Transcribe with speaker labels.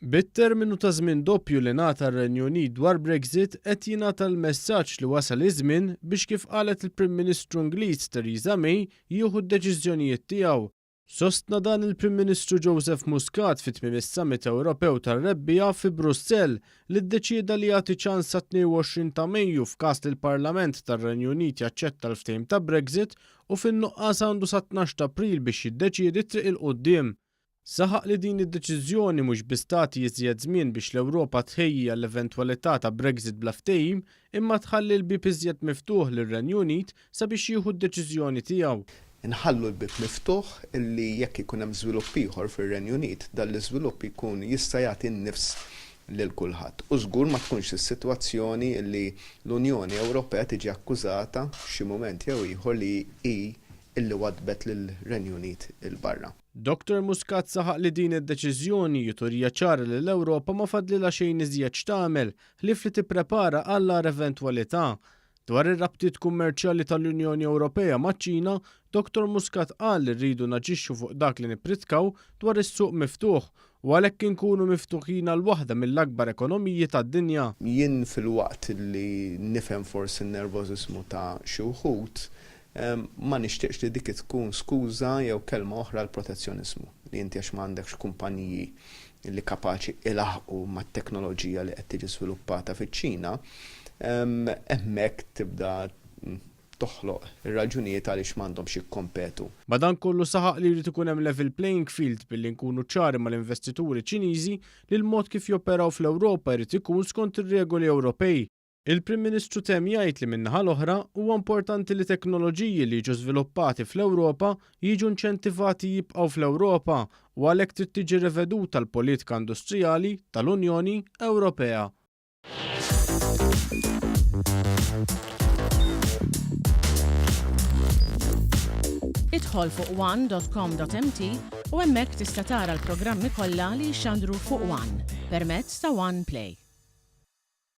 Speaker 1: Bit-terminu ta' żmien doppju li ngħata r-Renju Unit dwar Brexit qed jingħata l-messaġġ li wasal iż-żmien biex kif qalet il-Prim Ministru Ingliż Theresa May jieħu d-deċiżjonijiet tiegħu. Sostna dan il-Prim Ministru Joseph Muscat fi tmiem is-Summit Ewropew tar-Rebbiegħa fi Brussell li ddeċieda li jagħti ċans sat-22 ta' Mejju f'każ li l-Parlament tar-Renju Unit jaċċetta l-ftehim ta' Brexit u fin-nuqqas għandu sat-12 ta' April biex jiddeċiedi t-triq 'il quddiem. Saħaq li din id-deċiżjoni mhux biss tagħti iżjed żmien biex l-Ewropa tħejji għall-eventwalità ta' Brexit bla ftehim, imma tħalli l-bieb iżjed miftuħ lir-Renju Unit sabiex jieħu d-deċiżjoni tiegħu.
Speaker 2: Inħallu l-bieb miftuħ illi jekk ikun hemm żvilupp ieħor fir-Renju Unit, dan l-iżvilupp jkun jista' jagħti n-nifs lil kulħadd. U żgur ma tkunx is-sitwazzjoni illi l-Unjoni Ewropea tiġi akkużata f'xi mument jew ieħor li hi illi waddbet lill-Renju Unit 'il barra.
Speaker 1: Dottor Muscat saħaq li din id-deċiżjoni hi turija ċara li l-Ewropa ma fadlilha xejn iżjed x'tagħmel ħlief li tipprepara għall-agħar eventwalità. Dwar ir-rabtiet kummerċjali tal-Unjoni Ewropea maċ-Ċina, Dottor Muscat qal li rridu naġixxu fuq dak li nippritkaw dwar is-suq miftuħ u għalhekk inkunu miftuħin għal waħda mill-akbar ekonomiji tad-dinja.
Speaker 2: Jien filwaqt li nifhem forsi n-nervożiżmu ta' xi wħud, Ma nixtieqx li dik tkun skuża jew kelma oħra għall-protezzjoniżmu, li inti għax ma għandekx kumpaniji li kapaċi ilaħħqu mat-teknoloġija li qed tiġi żviluppata fiċ-Ċina, hemmhekk tibda toħloq ir-raġunijiet għaliex m'għandhomx jikkompetu.
Speaker 1: Madankollu saħaq li jrid ikun hemm level playing field billi nkunu ċari mal-investituri Ċiniżi li l-mod kif joperaw fl-Ewropa jrid ikun skont ir-regoli Ewropej. Il-Prim Ministru temm jgħid li min-naħa l-oħra huwa importanti li teknoloġiji li jiġu żviluppati fl-Ewropa jiġu inċentivati jibqgħu fl-Ewropa u għalhekk trid tiġi riveduta l-politika industrijali tal-Unjoni Ewropea.
Speaker 3: Idħol fuq one.com.mt u hemmhekk tista' tara l-programmi kollha li jixxandru fuq One permezz ta' One Play.